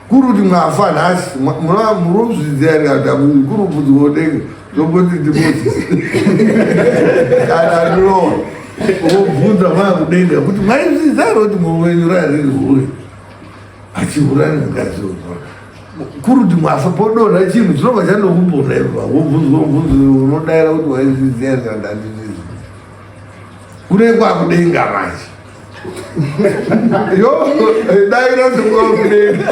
Kuri kuti mwafa nhasi, munozviziva here kana kuti kuri kubvunzwa kudenga, tomboti ndimozisi kana ndinowa wobvunza mava kudenga kuti maizviziva here kuti murume wenyu rari hure achihura nemukadzi wemunhu. Kuri kuti mwafa podonha chinhu chinobva chandokubona ipa, wobvunzwa mubvunzo unodaira kuti waizviziva here kana kuti handizvizivi. Kune kwakudenga manje. Yo, daira sekudenga.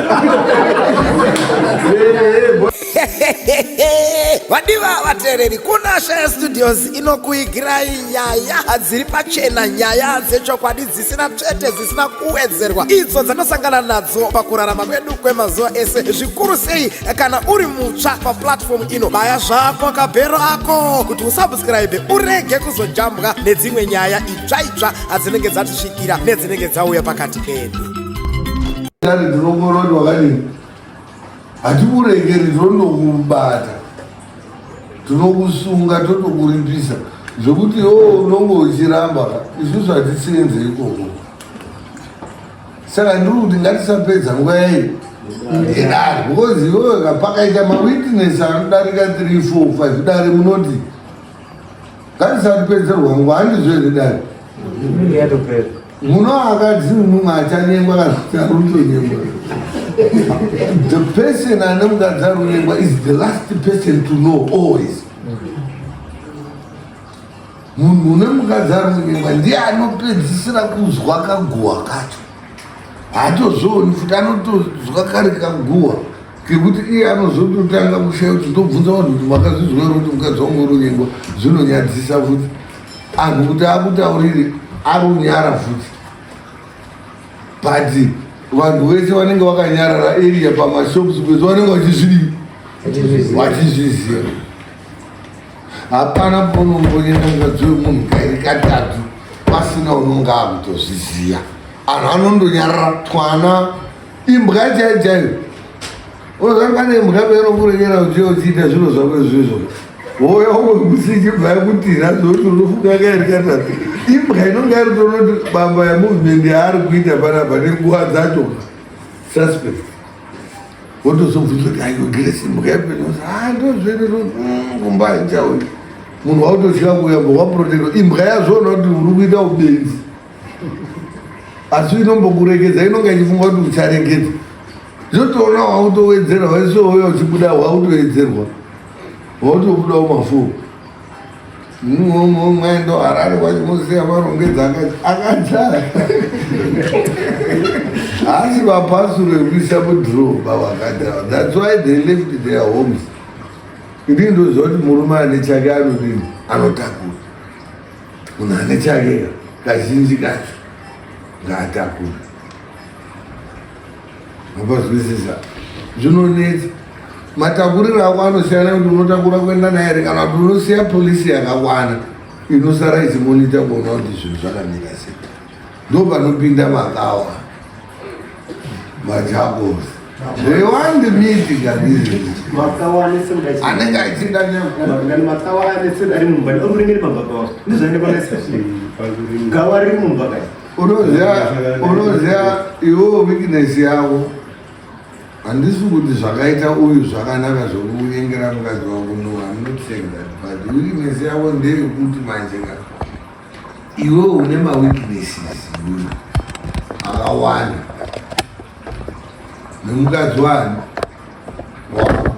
Vadiwa vateereri, kuna Shaya Studios inokuigirai nyaya dziri pachena, nyaya dzechokwadi dzisina tsvete, dzisina kuwedzerwa, idzo dzanosangana nadzo pakurarama kwedu kwemazuva ese, zvikuru sei kana uri mutsva paplatform ino. Baya zvako kabhero ako kuti usubscribe urege kuzojambwa nedzimwe nyaya itsva itsva adzinenge dzatisvikira nedzinenge dzauya pakati pedu. Dare ndinongoroti wakadini, hatikuregeri, tinondokubata, tinokusunga, totokuripisa zvekuti iwewe unonge uchiramba, isusu hatisenze ikoko. Saka ndiri kuti ngatisapedza nguva yei yedare, because iwewe pakaita mawitness anodarika 3 4 5 dare munoti ngatisapedzerwa nguva, handizvo here dare? Muno akadzi mumwe achanyengwa kana kuti ari kutonyengwa. The person ane mukadzi ari kunyengwa is the last person to know always. Munhu une mukadzi ari kunyengwa ndiye anopedzisira kuzwa kaguwa kacho, haatozvioni futi, anotozwa kari kaguwa kekuti iye anozototanga kushaya kuti ndobvunza vanhu kuti makazvizwa here kuti mukadzi wangu uri kunyengwa. Zvinonyadzisa futi anhu kuti akutaurire, ari kunyara futi, but vanhu vese vanenge vakanyarara area pamashops kwese vanenge vachizvidii, vachizviziva. Hapana paunombonyenda mukadzi wemunhu kairi katatu pasina unonga akutozviziva. Anhu anondonyarara, twana, imbwa chaiyo chaiyo. Unozanga nembwa peinokuregera uchiye uchiita zviro zvako izvizvo, wouya umwe musi ichibva yakutinha zvokuti unofunga kairi katatu. Imbwa inonga iri tonoti bamba yemovement yaari kuita panapa nenguva dzacho suspect, wotozobvunza kuti ayo Grace, imbwa yepenyu? Ah, ndozvene kumba haichauyi. Munhu wautotya kuuya waprotectwa, imbwa yazvoona kuti uri kuita ubenzi, asi inombokuregedza, inonga ichifunga kuti ucharegedza, zvotoona wautowedzera, waisouya uchibuda wautowedzerwa, wautobudawo mafuo mwaendo Harare kwacho mosiya marongedza akadzara haasi mapasuro ekuisa mudhro bavakadara. That's why they left their homes. Ini ndoziva kuti murume ane chake anodini, anotakura. Munhu ane chake kazhinji kacho ngaatakure. Mapazwisisa? Zvinonetsa. Matakuriro ako anosiyana kuti unotakura kuenda naye here kana kuti unosiya polisi yakakwana inosara ichimonita kuona kuti zvinhu zvakamira sei. Ndo panopinda makawa majakosi. They want the meeting. Anenge achida. Makawa anetse ari mumba, rinenge pamba pawo, ndizvainekwanisa gawa riri mumba kai. Unoziva iwewo weakness yavo, handisi kuti zvakaita uyu zvakanaka zvokunyengera mukadzi wako, no, I'm not saying that, but weakness yavo ndeyekuti manje ka iwe une maweaknesses iwewe akawanda nemukadzi wani wako,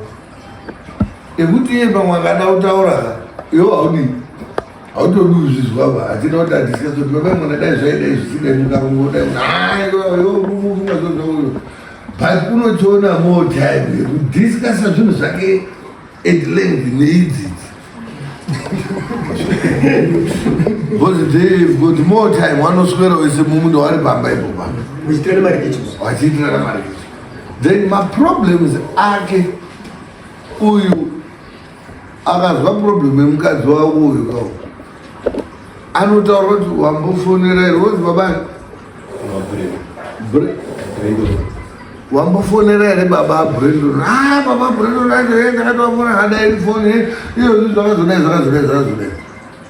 ekuti iye pamwe akada kutaura ka, iwe haudii, hautodi kuzvizwa ba. Hatina kuti hadisika kuti baba mwana dai zvaidai zvichidai mukarongodai iwe zvoyo, but unochiona more time yekudiscussa zvinhu zvake at length neidzidzi, because they've got more time. Vanoswera wese mumunda vari pamba ipo pamba vachiitirana marikicho. Then maproblems ake uyu akazwa problem yemukadzi wako uyu kawo, anotaura kuti wambofonera here wozi baba wambofonera here baba Brendon? Ah, baba Brendon acho ndakatovafonera, hadai foni iyozvi, zvakazodai, zvakazodai, zvakazodai.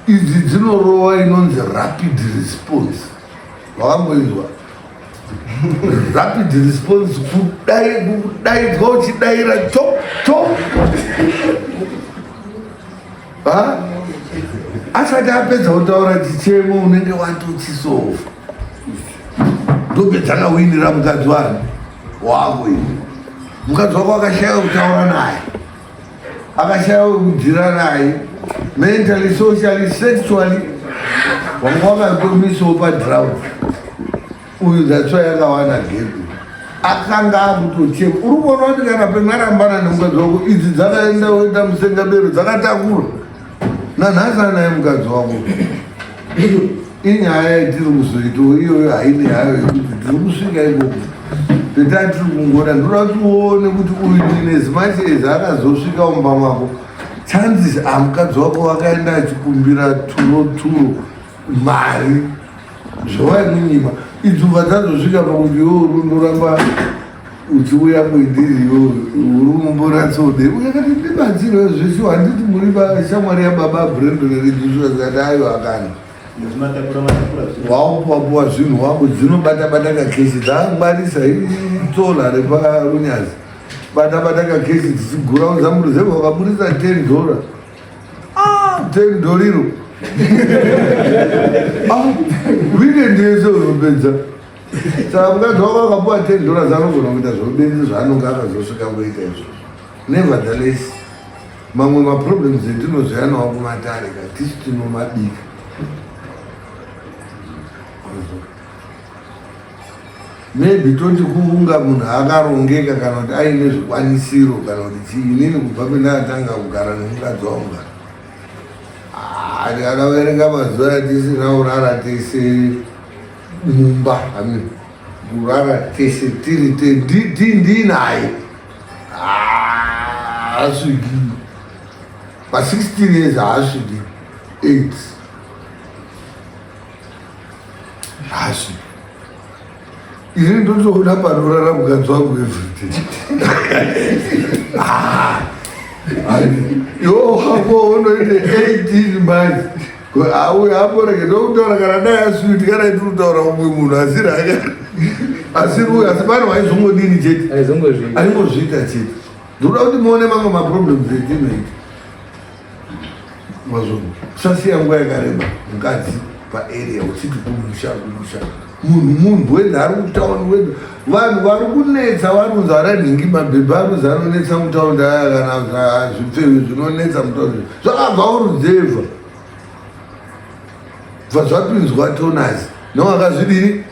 Idzi dzinorova inonzi rapid response, wakamboinzwa? Rapid response, kudaidzwa uchidaira cho cho. Asati apedza kutaura chichemo unenge watochisofa. Ndopedzakawinira mukadzi wani wako iwe. Mukadzi wako akashaya kutaura naye, akashaya wekudzira naye mentally, socially, sexually, wanga wakatomisawo padrought. Uyu that's why akawana gepi akanga akutochema. Uri kuona kuti kana pemarambana nemukadzi wako idzi dzakaenda woita musengabero dzakatakura nanhasi anaye mukadzi wako. Inyaya yatiri kuzoitawo iyoyo haine hayo yekuti tiri kusvika ikoko petaa tiri kungoda. Ndoda kuti uone kuti uyu in as much as akazosvika mumba mako, chances amukadzi wako wakaenda achikumbira turo turo mari zvawaimunyima idzubva dzazosvika pakuti iwe uri undoramba uchiuya kwendiri, iwe uri mumboratsode uyakati ndibatsirwe zveshuwa. Handiti muri shamwari yababa Brandon reJoshua? Zikati ayo akana waupuwapuwa zvinhu wako dzinobata bata kakeshi dzakangwarisa itsola reparunyazi, bata bata kakeshi dzichigura uzamuruzevha wakaburisa $10. Ah, 10 doriro. Ah, weekend yese unopedza. Saka mukadzi wako akapuwa $10 anogona kuita zveubenzi zvaanonge akazosvika kuita izvozvo. Nevertheless, mamwe maproblems etinozoya nawo kumatare ka tisu tinomabika. Maybe toti kuunga munhu akarongeka kana kuti aine zvikwanisiro kana kuti chii. Inini kubva pendakatanga kugara nemukadzi wangu, ndikadaverenga mazuva atisina kurara tese mumba, I mean, kurara tese tiri ndinaye haasviki pa16 years, haasviki 8, haasviki. Ini ndotoona panorara mukadzi wangu everyday. Iwo wako unoite 18 months auya aporeke ndokutaura kana dai aswiti kana itiri kutaura umwe munhu asiri ake asiri uyu, asi pano waizongodini chete, aingozviita chete. Ndoda kuti muone mamwe maproblems etinoita mazvona. Usasiya nguva yakareba mukadzi paarea uchiti kumusha kumusha. Munhu wenda ari kutauni wenda vanhu vari kunetsa vari kunzi aranhingi mabhebhi ari kunzi anonetsa mutaundi aya kana zvipfevi zvinonetsa mutaundi zvakabva uruzevha bva zvapinzwa tonasi nowakazvidini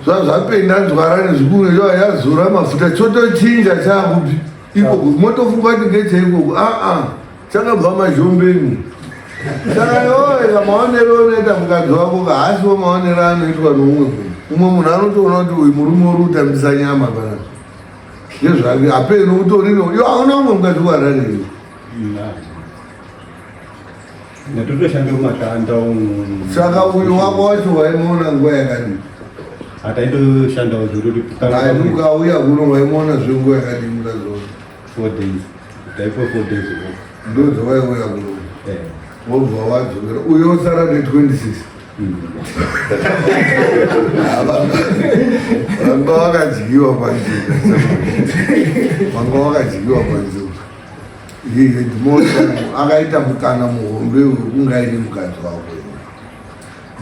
zvazvapenda nzwara nezvikunwe yazora mafuta chotochinja chaakupi ikoko motofunga kuti ngecheikoko aa chakabva mazhombeni. Saka iwowe maonero unoita mukadzi wako kahaasiwo maonero anoitwa noumwe munhu. Umwe munhu anotoona kuti uyu murume uri kutambisa nyama pana ndezvake hapeni utorino iwo hauna umwe mukadzi kuhararei. Ndatotoshanda kumatanda umu. Saka uyu wako wacho waimuona nguva yakadii? Hataitoshandawo zvekuti Ai, ukauya kuno waimuona zvenguva yakadii mukadzi wako? 4 days, taipo 4 days off. Ndodzawaiuya kuno? Eh. Wobva wadzokera uyo osara ne26. Vanga wakadyiwa panjuka, vanga wakadyiwa panjuka. He had more time, akaita mukana muhombe wekunge aine mukadzi wako.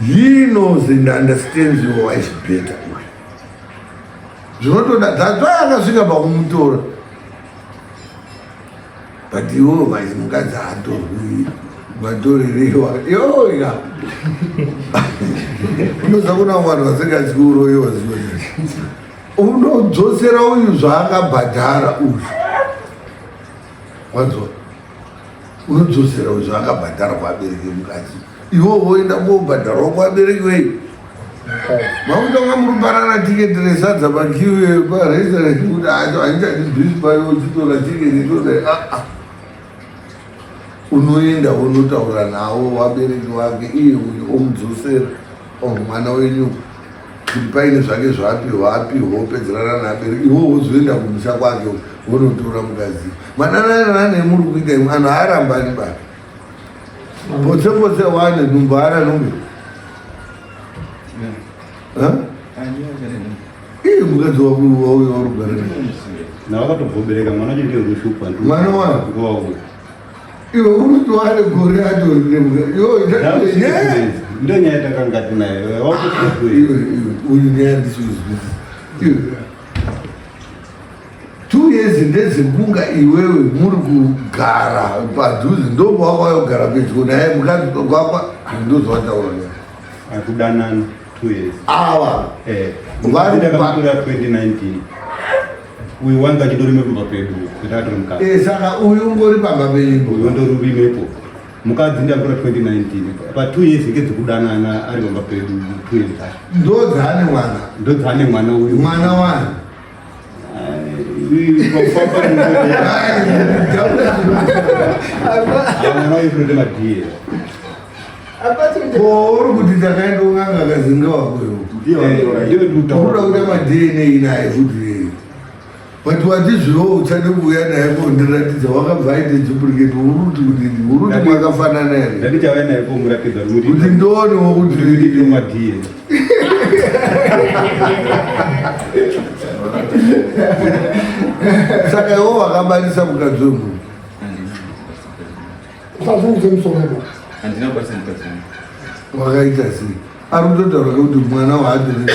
He knows and understands your wife better. Zvinotoda, that's why akasvika pakumutora. But iwewe vaisi mukadzi haatorwi matorerewa yoya unoza kuna vanhu vasingatyi uroyiwa zivo. Unodzosera uyu zvaakabhadhara uyu, wanzwa? Unodzosera uyu zvaakabhadhara kuvabereki mukadzi, iwo woenda kobhadharwa kuvabereki wei. Makutonga muri kupanana tiketi resadza pakiu parestaurant kuti acho handichadi bhisi payo, uchitora tiketi toda aa. Unoenda unotaura nawo vabereki vake, iye uyu omudzosera mwana wenyu kuti paine zvake zvaapiwa apiwa, opedzerana naabereki, iwo wozoenda kumusha kwake wonotora mukadzi. Manananana emuri kuita imwe anhu aarambani baba, potse potse wane nhumbu, haana nhumbu. Iye mukadzi wako wauya uri kugara naye. Navakatobvobereka mwana wacho ndiye unoshupa. Mwana wani? Iwe uri kuti wane gore atori nemukadzi. Iwe Ndiyo nyaya yatakanga tinayo. Iwe uyu nyaya ndisizwisisa. Iwe 2 years ndedzekunga iwewe muri kugara padhuze ndopawakauya kugara pedyo naye mukadzi kwakwa ndozvawataura naye. Kudanana 2 years. Ava Eh, Vari ndakamutora 2019. Uyu wanga achitorime pamba pedu, kuti atori mukadzi. Eh, saka uyu ungori pamba penyu. Uyu ndorurimepo. Mukadzi ndamutora 2019. Pa 2 years ngedzekudanana ari pamba pedu 2 years dzacho. Ndodzaane mwana. Ndodzaane mwana uyu. Mwana wani? Mwana uyu kunoita madhiye. Ko uri kuti takaenda kun'anga kazinga wako iwe. Unoda kuita maDNA naye futi. But watizviwo uchade kuuya naye kondiratidza wakabva aite duplicate uri kuti kudini uri kuti mwakafanana here Ndatichauya naye komuratidza kuti ndionewo kuti madhiye. Saka iwo wakabarisa mukadzi wemunhu. Usazunguze musoro ipo. Handina kubarisa mukadzi wangu. Wakaita sei? Ari kutotaura kuti mwana waatori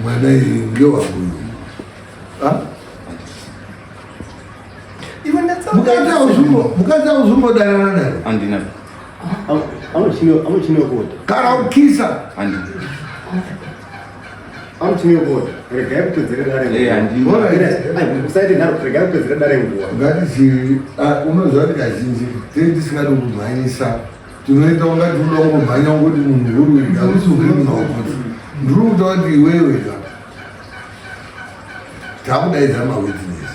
mwana iyi ngewakuyo. Mukadzi auzumbodanana naye? Handina. Anochiniwa kota. Kana kukisa? Handina. Anochiniwa kota. Regai kupedzera dare Eh, handina. nguva. Usaite nharo, regai kupedzera dare nguva. Ngatichi unoziva kuti kazhinji tee tisingadi kumhanyisa tinoita ungati unoda kungomhanya ungoti munhu uri hausi criminal court. Ndiri kutaura kuti iwewe ka takudaidza mawitness.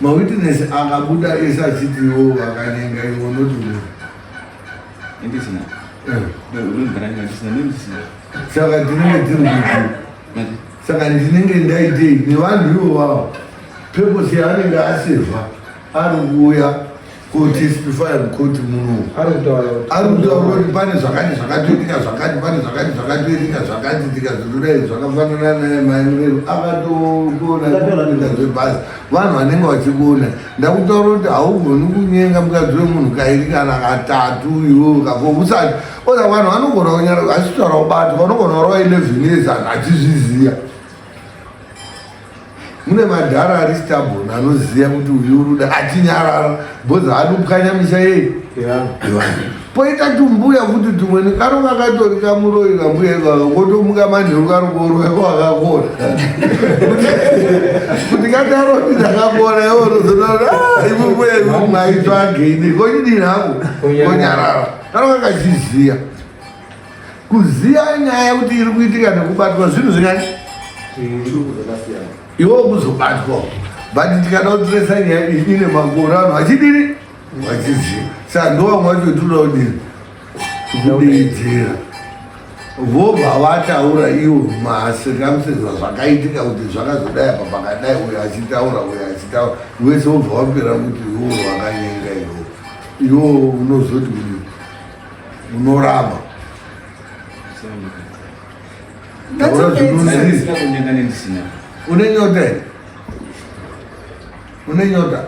Mawitness akabuda ese achiti iwo vakanyenga iwo unoti munhu. Ndisina. Eh. Ndinogara ndisina, ndisina. Saka tinenge tiri kuti saka ndinenge ndaitei nevanhu ivo vavo purpose yaanenge asevha ari kuuya kotestifya mukoti munomu Ari kutaura kuti ari kutaura kuti pane zvakati zvakatoitika zvakati pane zvakati zvakatoitika zvakati tikazotodai zvakafanana naye maemurero akatokona zvebhazi vanhu vanenge vachikuona ndakutaura kuti haugoni kunyenga mukadzi wemunhu kairi kana katatu iwewe kafo usati oza vanhu vanogona kunyara vachitaura kubatwa vanogona kurova 11 years anhu achizviziva mune madhara ari stubborn anoziva kuti uyu uruda achinyarara bhozi anopwanya misha yei poita tumbuya futi tumweni karo kakatori kamuroyi kambuya ikaka kotomuka manheru kari kuroya wakakona kuti kataroti ndakakona iwe unozotaura iwe mbuya iwe maitsvageini kochidini hako konyarara karo kakachiziya kuziya nyaya kuti iri kuitika nekubatwa zvinhu zvingani iwe kuzobatwa but tikada kutiresa nyaya iyi ine makore anhu achidini vachiziva saka ndo vamwe vacho tinoda kudini kudeedzera vobva vataura iwo macircumstances zvakaitika kuti zvakazodai apa pakadai uyo achitaura uyo achitaura wese wobva wapera kuti iwo wakanyenga iwo iwo unozoti kuti unoramba Taura zvinonzi. Ndisina kunyenga nendisina. Une nyota here? Une nyota?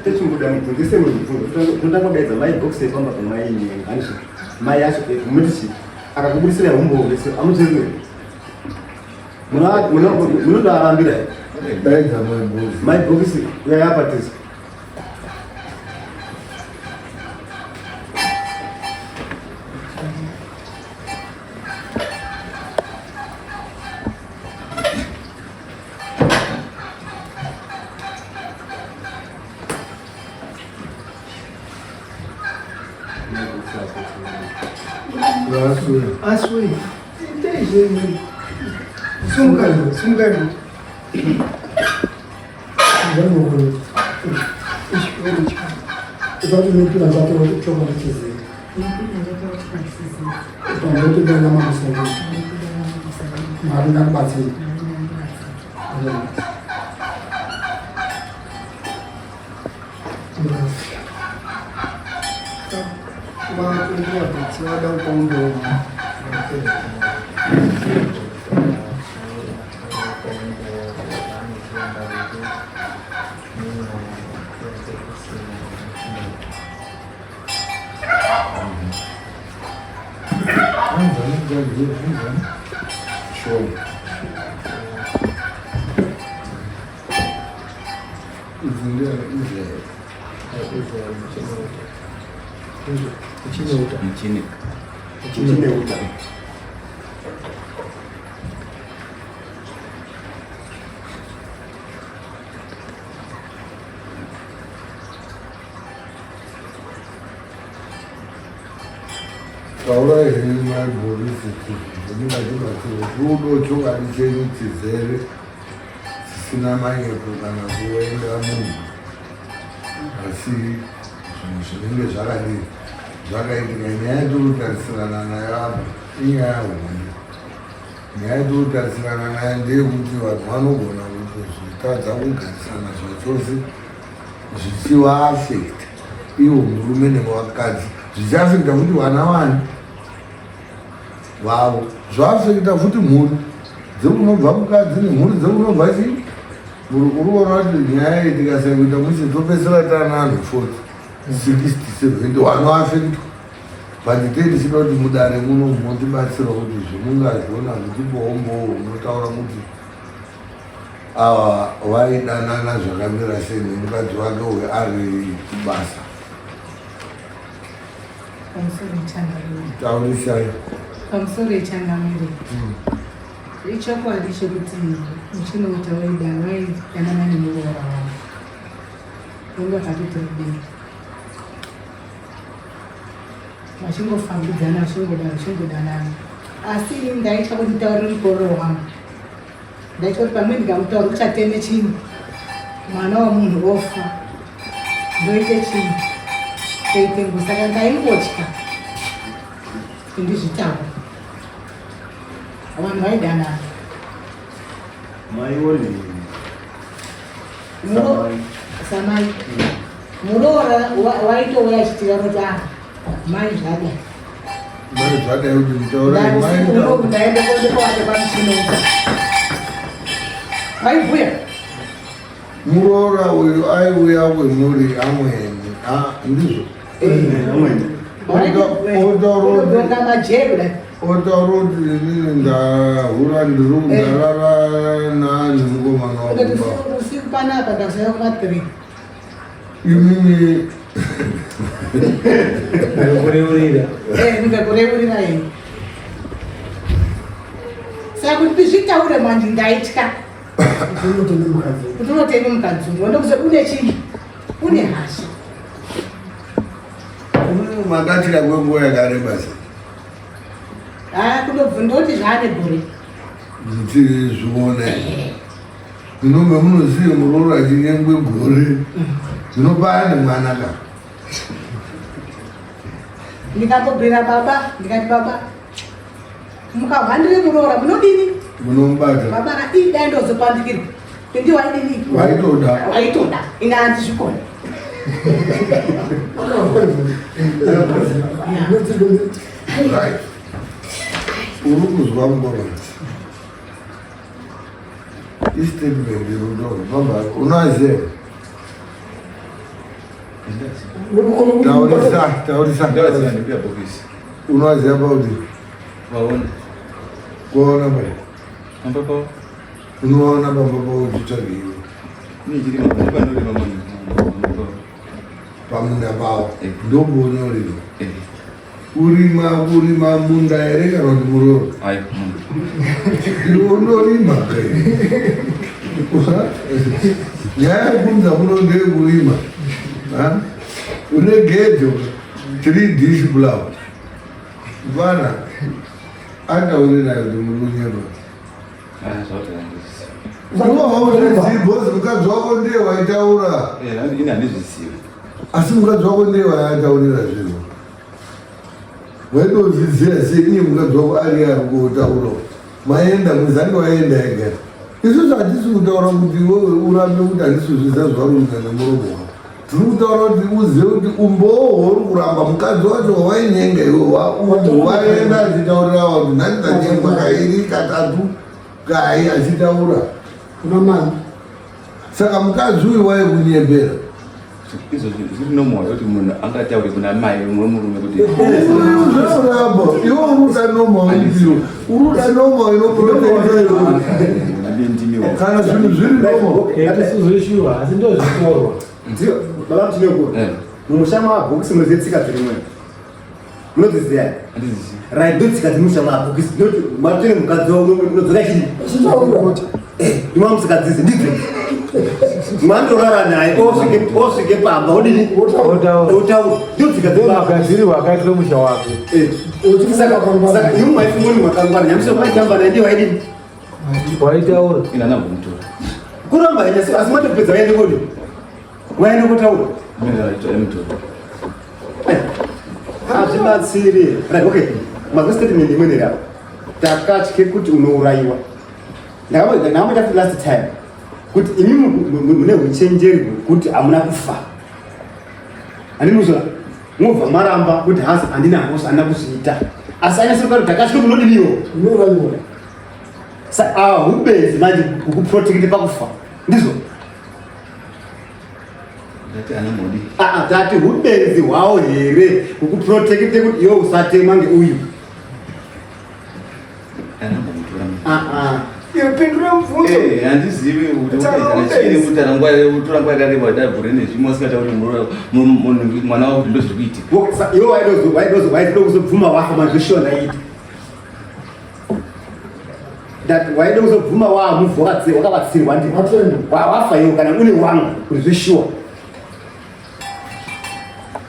Techimbuda mubvunzise mubvunzo totanga kudaidza mai box yepamba pamai handishi mai yacho munoti akakubudisira humbowo hwese amuchekwe munotoarambira Daidza mai box. mai box yayapatisa Aswe. Itei Sumuka, sumuka. Sure. Idzi ndeIsrael. Israel Muchineuta. Muchine. Muchineuta. Taurai henyu mai Bhorisi ndingatibatsire rudo chokwadi chenyu chizere chisina manyepo kana kuenda munhu asi zvinhu zvinenge zvakadii zvakaitika nyaya yatiri kutarisirana nayo apa inyaya hombe nyaya yatiri kutarisirana nayo ndeyekuti vanhu vanogona kutozvitadza kugarisana zvachose zvichivaafekta ivo murume nevakadzi zvichiafekta futi vana vani vavo zvaafekta futi mhuri dzekunobva mukadzi nemhuri dzekunobva chii muri kuona kuti nyaya iyi tikasakuita mushe topedzisira taana anhu 40 60 70 vanoafektwa but tee tichida kuti mudare muno motibatsira kuti zvemungazviona kutiboombowo unotaura kuti ava vaidanana zvakamira sei nemukadzi wake uyo ari kubasa. Taurisai. Pamusoro ichangamire. Ichokwadi chekuti muchinota waida vaidanana nemuroora wavo. Vange vakatoita rudini. Vachingofambidzana vachingodana vachingodanana. Asi ini ndaitya kuti nditaurire mukororo wangu. Ndaitya kuti pamwe ndikamutaura uchateme chinhu mwana wamunhu ofa ndoite chinhu toite ngo saka ndaingotya kuti ndizvitaure vanhu vaidanana samai muroora waitouya achitira kuti ah mai zvadai Mai zvadai kuti mutaura mai ndaenda kuenda kwamuchinoka vaibhuya muroora uyu aiuya kwemuri amweni ah, ndizvo otaura kuti inini ndahura ndiri ndarara nani mukomana wakumba usiku panapa ndazouya kuma3 imimi Kureurira. Eh, ndikakureurira yeye. Saka kuti ndizvitaure manje ndaitya Unotenda mukadzi. kuti unoteni mukadzi uyu ndokuti une chii une hasha makatya kwenguva yakareba sei haa kundobva ndoti zvaane gore muchizviona Munome munoziva muroora achinyengwe gore zvinopa ane mwana ka. Ndikambobvira baba ndikati baba mukahwandire muroora munodini? Munomubata. Baba ii dai ndozopandikirwa. Ndi waidini? Waitoda. Waitoda. Ina handizvikoni. Right. Uri kuzwa mukoma. Istatement iri kutaurwa unoziva taurisa taurisa unoziva pakuti waona kuona pai pamba pavo unoona pamba pavo uchitsvaga iwe pamunda pavo ndoponorima Kurima kurima munda here kana kuti muroora? Ayi munda. Iwe unorima nyaya yekunza muno ndeyekurima. Une gejo 3 dish plow. Mfana ataure nayo kuti muri kunyepa. Bhozi mukadzi wako ndiye waitaura. Eh, ini handizvizivi. Asi mukadzi wako ndiye waitaurira zvinhu. Waitozviziva sei iye mukadzi wako ari ari kutaura. Maenda muzange waenda ega. Isusu hatisi kutaura kuti iwewe urambe kuti handisi kuzviziva zvauri kuita nemuromo wako. Tiri kutaura kuti uzive kuti umbowo hwauri kuramba mukadzi wacho wawainyenga iwe waumbo waenda achitaurira vanhu nhasi ndanyengwa kairi katatu kai achitaura Kuna mai. Saka mukadzi uyu waikunyembera. Izvo zviri normal kuti munhu angataure kuna mai wemurume kuti zvauramba iwe uri kuda normal ipiwo uri kuda normal inoprotecta iwe kana zvinhu zviri normal. Tisizvishuwa asi ndozvitorwa. Ndiyo baba Muchinekura. Mumusha mabhokisi munoziva tsika dzirimo. Munodziziva? Handizivi. Right, ndotsika dzemusha mabhokisi. Ndoti matore mukadzi wako unodzoka chii? Ndima musikadzizi ndidzo. Mandorara naye osvike osvike pamba odini? Otaura. Otaura. Ndotsika dzemabhokisi. Magadziri wakaitira musha wake. Saka saka imwe maifungoni makangwara nyamusi maitamba naye ndiyo waidini? Waitaura. Ina nambomutora. Kuramba henya asi matopedza waende kodi. Waende kotaura. Mutora. Hazvibatsiri. Right, okay. Mazwa statement imweni here apa. Takatye kuti unourayiwa. Ndakamboita futi last time kuti imi mune uchenjeri hwekuti hamuna kufa. Handinozva mobva maramba kuti hazi handina mhosva handina kuzviita. Asi anyatsoka kuti takatye kuti unodiniwo. Unourayiwa. Sa hubenzi manje kukuprotecte pakufa. Ndizvo. Ndati ana modi. Ah, tati hubenzi hwawo here kukuprotecte kuti iwe usatemwa ngeuyu. Ana mbomutora. Ah, ah. Iwe pindura mubvunzo. Eh, handizivi kuti Taura kana chii upenzi. kuti ana nguva utora nguva yakareba dabhure nezvimwe usingatauri munhu mwana wako kuti ndozviri kuitika. Iwe waidozo kuzobvuma wafa manje zveshuwa ndaita. Ndati waida kuzobvuma waamuvhu wakabatsirwa ndi wafa iwe kana une wangu kuti zveshuwa.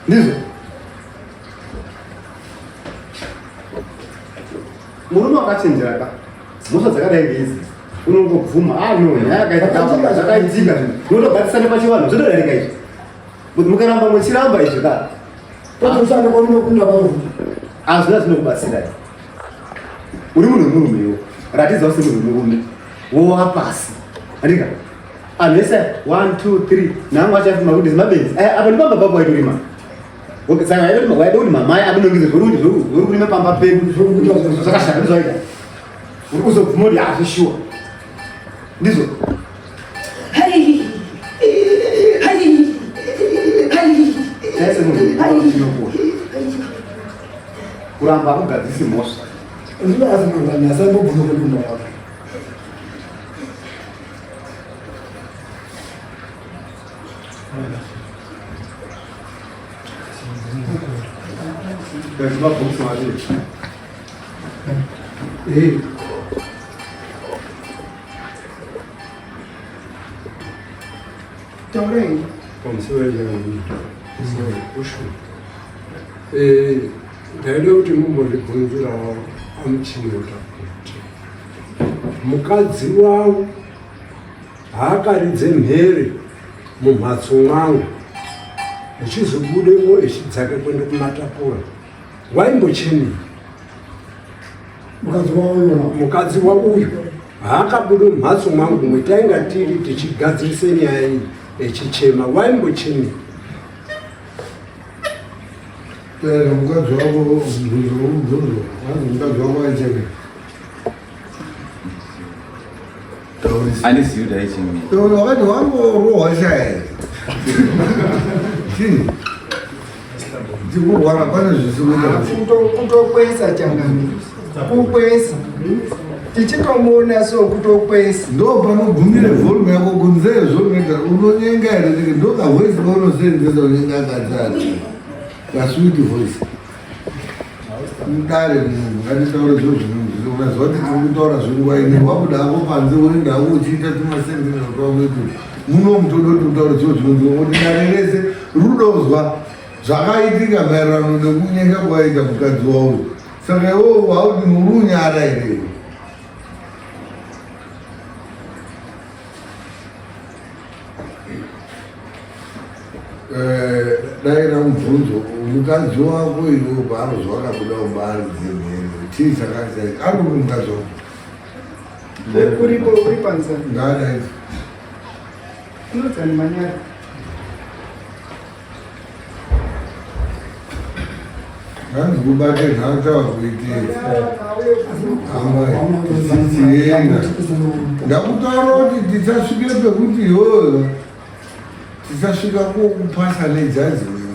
Ndizvo. Murume wakachenjera ka mhosva dzakadai ngeizi unongobvuma ah no nyaya yakaitika zvakaitika zvinhu unotogadzisana pachivanhu zvotodarika izvi. But mukaramba muchiramba izvi ka Totoshanda kwaunokunda kwavo. hazvina zvinokubatsira. Uri munhu wemurume iwe ratidzawo semunhu wemurume wowa pasi andika anhu ese 1 2 3 nangu achafuma kuti zimabenzi aya apa ndipamba papo waitorima. Okay, saka waida kuti mamai akunongedze zvori kuti zvori kurima pamba pedu zvakashata ndizvo waita uri kuzobvuma kuti hazvishuwa ndizvo. Taise munhu kuramba hakugadzisi mhosva. Zvino asi munhu asambobvuma kudumba wake. Mabhokisi maviri. Eh. Taurai. Pamusoro ushu. Ndaida kuti mumbondibvunzirawo amuchinota kuti mukadzi wavo haakaridze mhere mumhatso mwangu echizobudemo echidzaka kuenda kumatapura waimbochenei? Mukadzi wauyu. Mukadzi wauyu haakabude mumhatso mwangu mwetainga tiri tichigadzirise nyaya iyi echichema waimbochenei? Pera mukadzi wako mubvunzo womubvunzo wanzi mukadzi wako aicheme. Taurisa. Handizivi kuti aichemei. Taura wakati wangorohwa shaya. Chii? Ndikurwara pane zvisi kuita. Kutokwesa changamire. Kukwesa. Tichitomuona so kutokwesa. Ndo panogumire volume yako kunze zvonoita unonyenga here tike ndo kavoice kaunoseenzesa unyenga akadzana. Kasweet voice. Mudare munhu ngatitaure zviro zvinonzwika ukaziva kuti tiri kutaura zvenguva ine wabuda hako panze woenda hako uchiita tumasentensi twako itu muno mutoda kuti utaure zviro zvinonzwika kuti dare rese rudozwa zvakaitika maererano nekunyenga kwaita mukadzi wauyu. Saka iwewe hauti muri unyara here? Dai ramubvunzo mukadzi wako iwe paanozwa akabuda mumba aridze mhere chii chakaita ari kupi mukadzi wako? Uripo uri panze. Ngaadai. Unodzani manyara. Hanzi kubate nhata wakuitei hama tichienda ndakutaura kuti tichasvike pekuti iyoyo tichasvika kokupasa nejudgment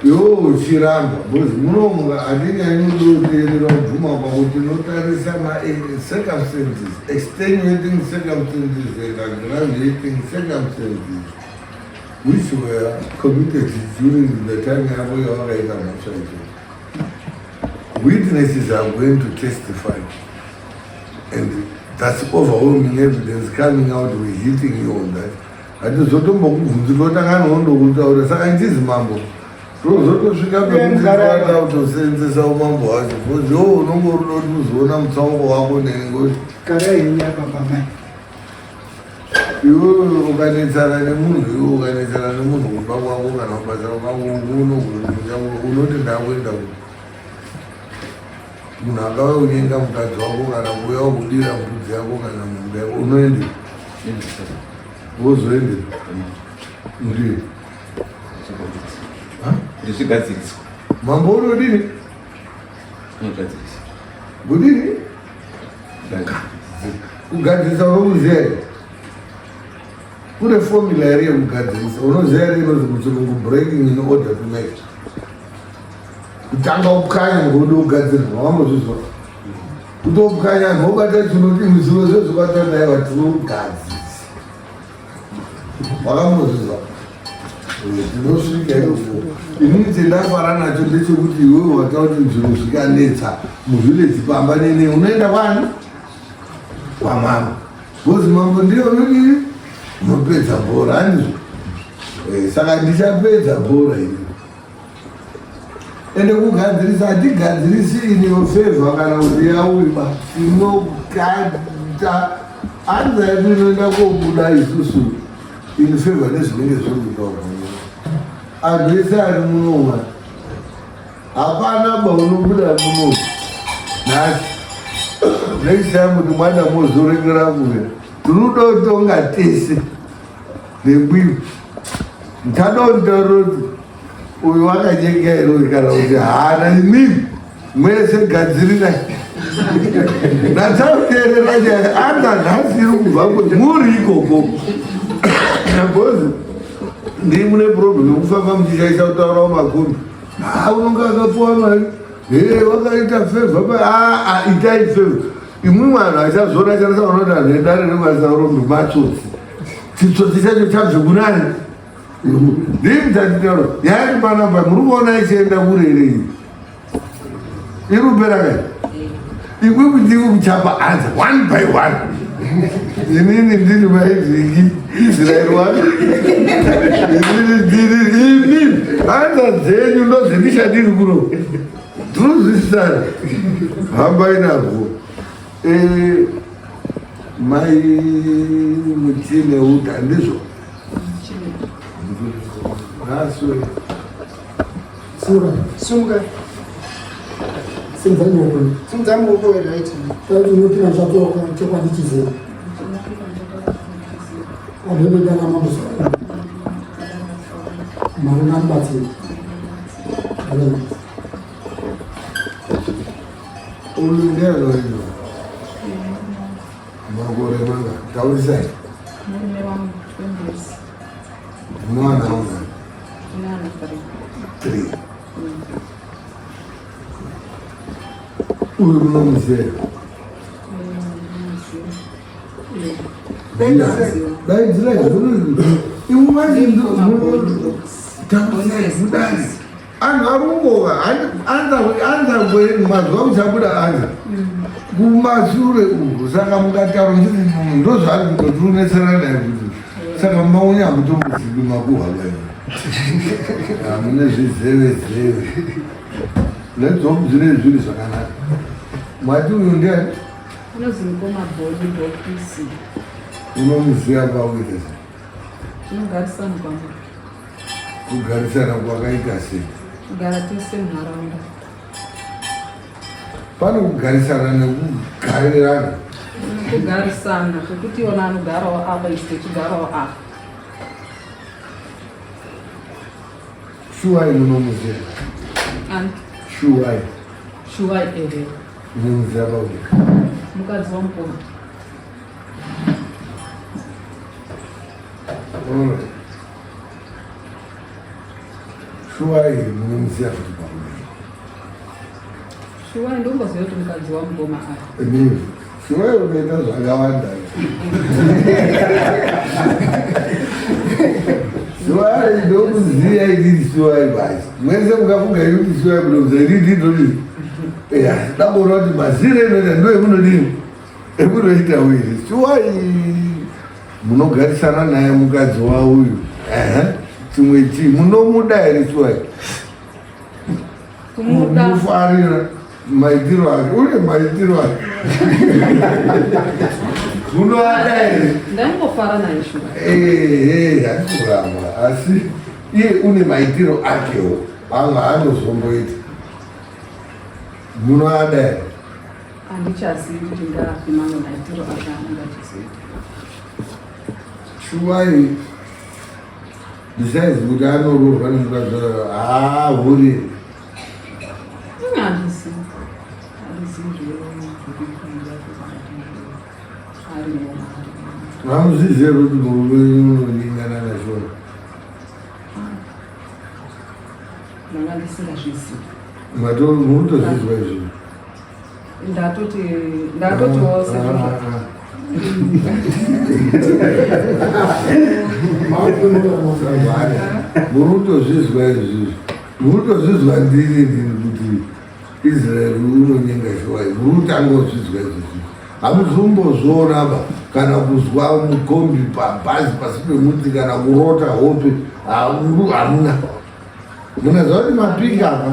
iwo uchiramba because munomuka hatinyanyi kudoteerera kubvuma kwako tinotarisa macircumstances extenuating circumstances and aggravating circumstances which were committed during the time yavo yavakaita mhosva icho. Witnesses are going to testify and that's overwhelming evidence coming out we hitting you on that. Hatizotombokubvunzi totanga nondokutaura saka ndizi mambo tozotosvika pekuti toda kutoseenzesa umambo hwacho because iwo unonge uri kuti uzoona mutsauko wako nengozi. Garai henyu apa pamai. Iwe ukanetsana nemunhu iwe ukanetsana nemunhu kumba kwako kana kubasa kwako unoti ndakuenda ku munhu akauya kunyenga mukadzi wako kana kuuya kudira mbudzi yako kana mombe yako unoende wozoende ndiye Ndizvigadziriswa. Mambo unodini? Unogadzirisa. Kudini? Kugadzirisa unokuziva here? Kune formula here yekugadzirisa? Unoziva here inonzi muchirungu breaking in order to make? Kutanga kupwanya ngokuti kugadzirwa wambozvizwa? Kutopwanya nhobata chinoti zviro zvezvobata naiwa tinogadzirisa. Wakambozvizwa? Tinosvika ikoko. Inini chendafara nacho ndechekuti iwewe wataura kuti zviro zvikanetsa muvillage pamba nene unoenda kwani? Kwamambo. Because mambo ndiye unodii? Unopedza bhora handizvo? Eh, saka ndichapedza bhora ini. Ende kugadzirisa hatigadzirisi in your favor kana kuti yauiba. Tinogata anza yedu inoenda kobuda isusu in favor nezvinenge zviri kutaurwa. Anhu ese ari munowa hapana ba unobuda muno nhasi next time kuti mwana mozorekera kuya tinoda kutonga tese nembwiyo ndadondaroti uyu wakanyenga here uyu kana kuti haana imimi mwese gadzirirai ndatateerera nyaya anda nhasi iri kubva kuti muri ikoko because ndii mune problem yekufamba muchishaisha kutaurawo makombi haa unonge akapuwa mari hee wakaita fevha pa aa itai fevha imwimwe anhu achazoona chanisa unoti anhu edare rekwasaurombe matsotsi chitsotsi chacho chabve kunani ndii muchatitaura nyaya yati panapa muri kuona ichienda kure here iyi iri kupera kai imwimwi ndiri kuchapa anza one by one inini ndiri maivhingi israeri wani inini ndiri imi anza dzenyu ndodzendichandiri kuno tinozwisisana hambai narwo eh, mai mutine uta ndizvo Nhasi Sura. Sunga. Simudza muoko. Simudza muoko right. Tati unopinda chako chokwadi chizere. Wabembe kana mambo. Mwari ngamubatsire. Amen. Uyu ndiye anoenda. Makore manga. Taurisai. Murume wangu 20 Mwana wangu. Three. Uyu munomuziva. Daidzira imwe manje mudai anhu ari kungova anza mazuva kuchabuda anza kumasure uku saka mukataura muchiti munhu ndozvaari kutotionesera naye kuti saka maunya hamutombozivi makuhwa bai hamune zvizevezeve let's hope zvine zviri zvakanaka mwati uyu ndiani Unozi mukoma bhodi bhokisi. Unomuziva pauite sei? Tinogarisana kwamuri. Kugarisana kwakaita sei? Kugara tese munharaunda. Pane kugarisana nekugarirana. Kugarisana kwekuti iona anogarawo apa isu tichigarawo apa. Shuwa munomuziva? Ani? Shuwai. Shuwai ehe. Munomuziva pakuti? Mukadzi wamukoma. Alright. Shuwai munomuziva kuti pakuti? Shuwai ndomboziva kuti mukadzi wamukoma ari. Inini. Shuwai unoita zvakawanda. Shuwai ndomuziva inini shuwai basi. Mwese mukafunga ini kuti shuwai munomuziva inini ndinodii? Eya, ndamboona kuti mazire inoita ndo emunodii? Emunoita wiri. Shuwai munogarisana naye mukadzi wauyu. Ehe. Chimwe chii munomuda here shuwai? Kumuda. Kumufarira maitiro ake une maitiro ake munoada here? Ndaingofara naye shuwa. Ehe, handikuramba asi iye une maitiro akewo amwe anozomboita munoada here? Handichazivi kuti ndaapi mamwe maitiro ake anenge achizoita. Shuwai besides kuti anoroorwa nemukadzi wayo haahuri. Handizivi. Handizivi zvekuita arimo. Hamuzvizivi here kuti murume wenyu unonyengana naShona? Ndanga ndisingazvizivi. Mato murikutozvizwa izvi. Ndatoti ndatotiwo sezvo Muri kutozvizwa izvizvi. Muri kutozvizwa ndini ndini kuti Israel unonyenga shuwa. Muri kutanga kuzvizwa izvizvi. Hamuzombozviona ba kana kuzwa mukombi pabhazi pasi pemuti kana kurota hope hamuna. Munaziva kuti mapika apa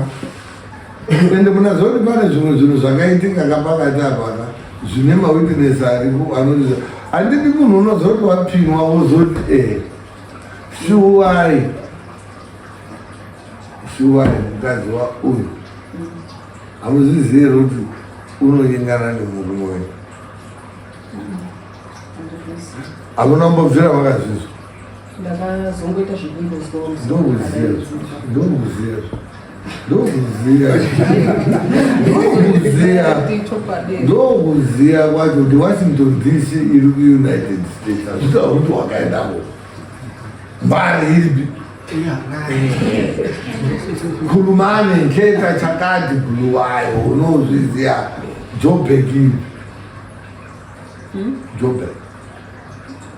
ende munaziva kuti pane zvimwe zvinhu zvakaitika ka pakati apa ka zvine mawitness aripo anoti handidi munhu unoziva kuti wapimwa wozoti e shuwai shuwai mukadzi wa uyu hamuzvizivi here kuti unonyengana nemurume wenyu hamuna kumbobvira makazvizwa Ndakazongoita zvekumbozwa ndokuziva ndokuziva ndokuziva ndokuziva ndokuziva kwacho kuti Washington DC iri kuUnited States hazvitaura kuti wakaendako mbari iripi Khulumane nketa chakati Bulawayo unozviziva Joburg iri Joburg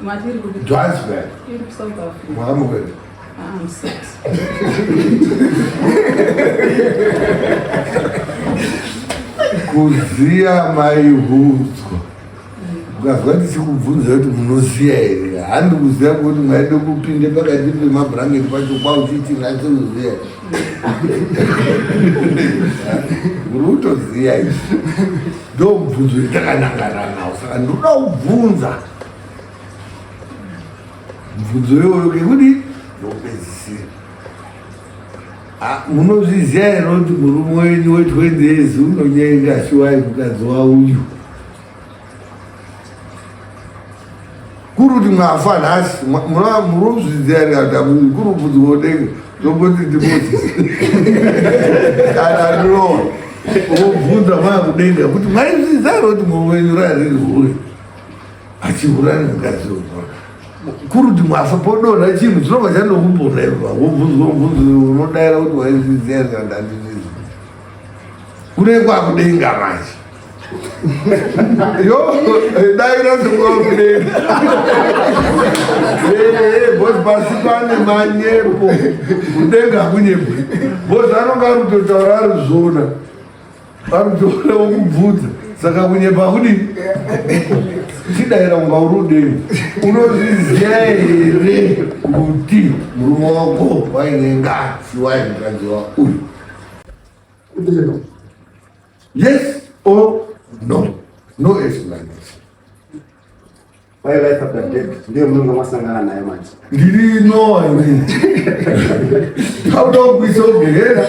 Mati iri kupi? Johannesburg. Iri kuSouth Africa. Mwakamboenda? Ah, I'm set. Kuziya maihudzwa. Ukazwa ndichikubvunza kuti munoziya here? Handi kuziya kuti mwaide kupinde pakati pemabhurangeti pacho kwauchiti nhasi kuziya. Uri kutoziya izvi. Ndo mubvunzo yatakanangana nawo. Saka ndinoda kubvunza mubvunzo iyoyo kekuti ndopedzisira. Munozviziva here kuti murume wenyu we20 years unonyenga shuwai mukadzi wauyu? Kuri kuti mwafa nhasi munozviziva here kana kuti kuri kubvunzwa kudenga tomboti ndimozisi kana ndinowa wobvunza maya kudenga kuti maizviziva here kuti murume wenyu rariri hure achihura nemukadzi uyu kuri kuti mwafa podonha chinhu chinobva chandokupona ipa wobvunzwa mubvunzo unodaira kuti waizviziva here kana ndandizviziva kune kwakudenga manje yo daira sekuwakudenga bhozi pasi pane manyepo kudenga hakunyepwi bhozi anonga ari kutotaura ari zvona ari kutoona wokubvunza saka kunyepa hakudii chidaira kunga uri udenga unozviziva here kuti murume wako wainenga siwai mukadzi wa uyu? Kudenga. Yes or no? No explanation. Why life after death ndiyo munonga mwasangana nayo manje. Ndiri no ini. Hauda kuisa ugehera.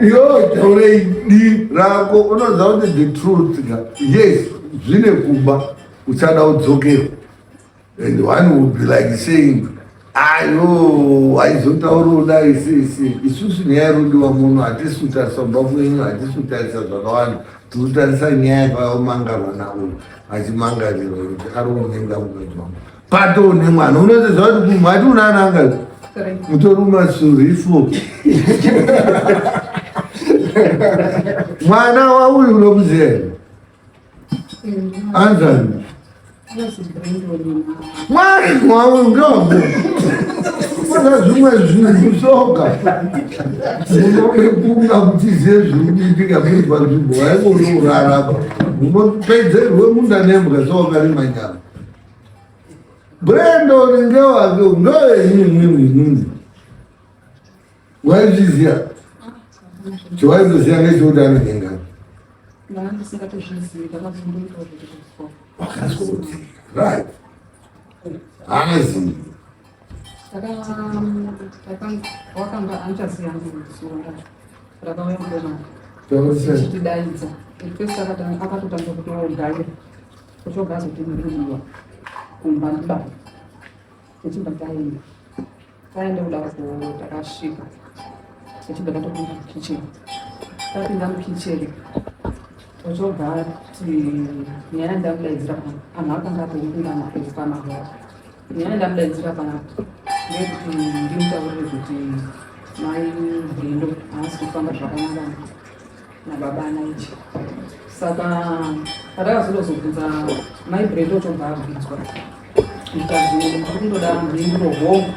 Yo taure idi rako unoziva kuti the truth ka. Yes, zvine kumba uchada udzokera. And one would be like saying Ayo aizotaura kudai sisi isusu nyaya yerudiwa muno hatisi kutarisa kumba kwenyu hatisi kutarisa zvakawanda tiri kutarisa nyaya yakamangarwa nauyu achimangarirwa kuti ari kunyenga mukadzi wangu pato nemwana unotoziva kuti kumhati unananga mutori umasuri fo mwana wauyu unomuziva here anzani mwari wawe ndogo kona zvimwe zvinhu soka munobekunga kuti zive zviri kuitika muri panzvimbo vaikonourarama munopedzerwe munda nembwa sowakarima nyama brendon ngewake ndowenyu imwimwi imwimwi Waizviziva? Chawaizoziva ngechekuti anonyengana. Wakazoti, right. Haazivi. Wakanga andichaziva ndizvo rakauya mukomana achitidaidza first akatotanga kutogaira kuchoga azoti ndiridiwa kumba ndibaba tichibva taenda taenda kudaro takasvika tichibva tatopinda mukitchen tapinda mukitchen tochobva ti nyaya ndamudaidzira pana anhu akanga atoungana ekukama zvavo nyaya ndamudaidzira panapa ndeyekuti ndimutaurire kuti mai Brendo haasi kufamba zvakanaka nababa anaichi saka patakazodozobvunza mai Brendo tobva abvunzwa ndikazi ndiri kundoda mhinduro hongu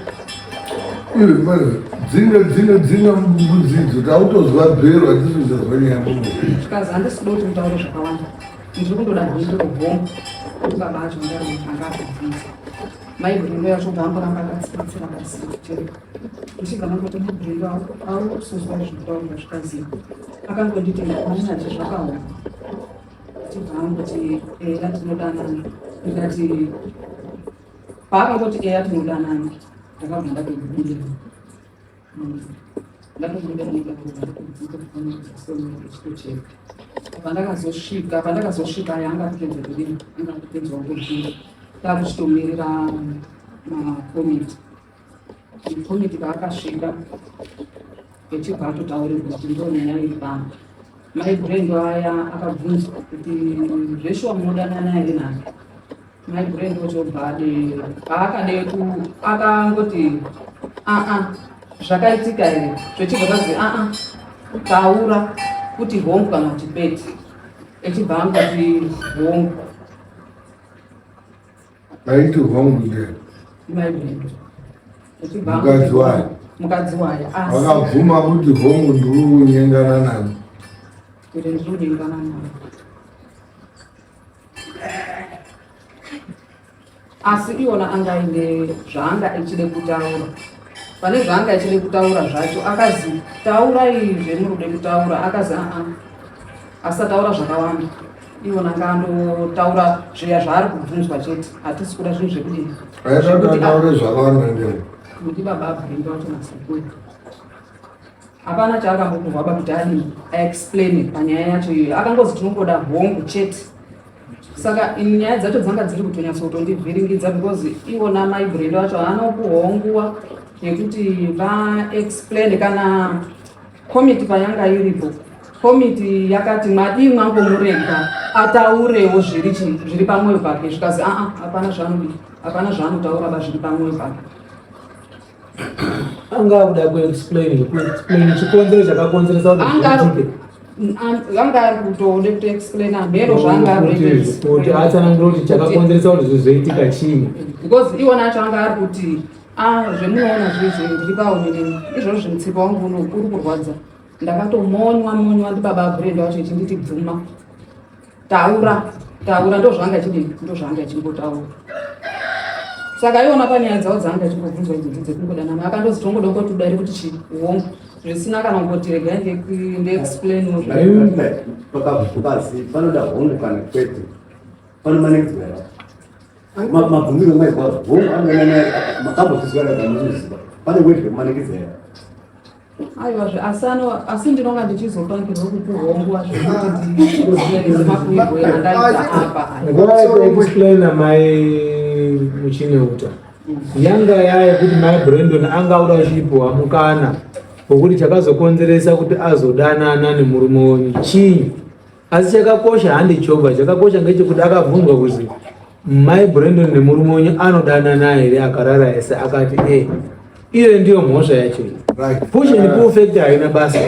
dzinga dzinga dzinga mbudzi idzo tautozwa bhero hatisi kuzazwa nyaya mumwe zvikazi handisi kuda kuti mutaure zvakawanda ndiri kundoda mhinduro hongu kuti baba acho ndari anga akubvunza mai Brendo yacho bva amboramba akatsibatsira pasi chero ndichibva ndangoti mai Brendo aukusozwa zvekutaura zvikazi akangonditi maninaje zvakaoma achibva angoti eya tinodanana ndikati paakangoti eya tinodanana ndakabva ndatobuda ndatobuda ndatocheka pandakazosvika pandakazosvika yanga atopedza kudini anga atopedza kudini takuchitomirira makomiti komiti paakasvika echibva atotaurirwa kuti ndonyaya iri pano mai Brendo aya akabvunzwa kuti zveshuwa munodanana here nani mai Brendo chobva ade paakade akangoti aa zvakaitika here zvechibva zvazi aa taura kuti hongu kana kuti kwete echibva angoti hongu Aiti hongu ndiye. Mai Brendo. Mukadzi wayo. Mukadzi wayo. Akabvuma kuti hongu ndiri kunyengana nani. Kuti ndiri kunyengana nani. Asi iwona anga aine zvaanga echide kutaura. Pane zvaanga echide kutaura zvacho akazi taurai zvemuri kude kutaura akazi aa asataura zvakawanda. Iwona ngaandotaura zviya zvaari kubvunzwa chete hatisi kuda zvinhu zvekudini aitaure zvakawanda ndio kuti baba abvunza wacho nasekuru hapana chaakambokuhwa ba kuti adini aexplain panyaya yacho iyoyo akangozi tinongoda hongu chete saka nyaya dzacho dzanga dziri kutonyatso-kutondivhiringidza because iwona mai Brendo acho haana kupuhwawo nguva yekuti vaexplain kana komiti payanga iripo komiti yakati madii mwangomurega ataurewo zviri chi zviri pamwoyo pake zvikazi aa hapana zvaanodii hapana zvaanotaura ba zviri pamwoyo pake anga akuda kuexplain kuexplain chikonzero chakakonzeresa kuti zviitike anga ari kutode kutoexplain amhero zvaanga ari kuti atsanangura kuti chakakonzeresa kuti zvizoitika chii because iwona acho anga ari kuti ah zvemunoona zvezve ndiri paoneneni izvozvo zvemutsipa wangu uno uri kurwadza ndakatomonywa monywa ndibaba Brendo wacho ichinditi bvuma taura taura ndo zvanga chidini ndo zvanga chingotaura saka iwona panyaya dzavo dzanga chingobvunzwa idzodzi dzekungodanana akandozi tongoda kungoti udare kuti chii hongu zvisina kana kungoti regai ndiexplain pakazi panoda hongu kana kwete panomanikidzwa here mabvumiro maizwa hongu anodanana makambozvizwa here kana pane word rekumanikidza here aiwazve asi ano asi ndinonga ndichizopangirwa kupuhwa nguva zvekuti ndizive makuirwo andaita apa Nguva yekuexplaina mai muchine uta. Yanga yaya yekuti mai Brandon anga auda kuchipiwa mukana wekuti chakazokonzeresa kuti azodanana nemurume wenyu chii. Asi chakakosha handichoba, chakakosha ngechekuti akabvunzwa kuzi mai Brandon nemurume wenyu anodanana here akarara ese akati e. Iyo ndiyo mhosva yacho iyi. Push and pull factor haina basa.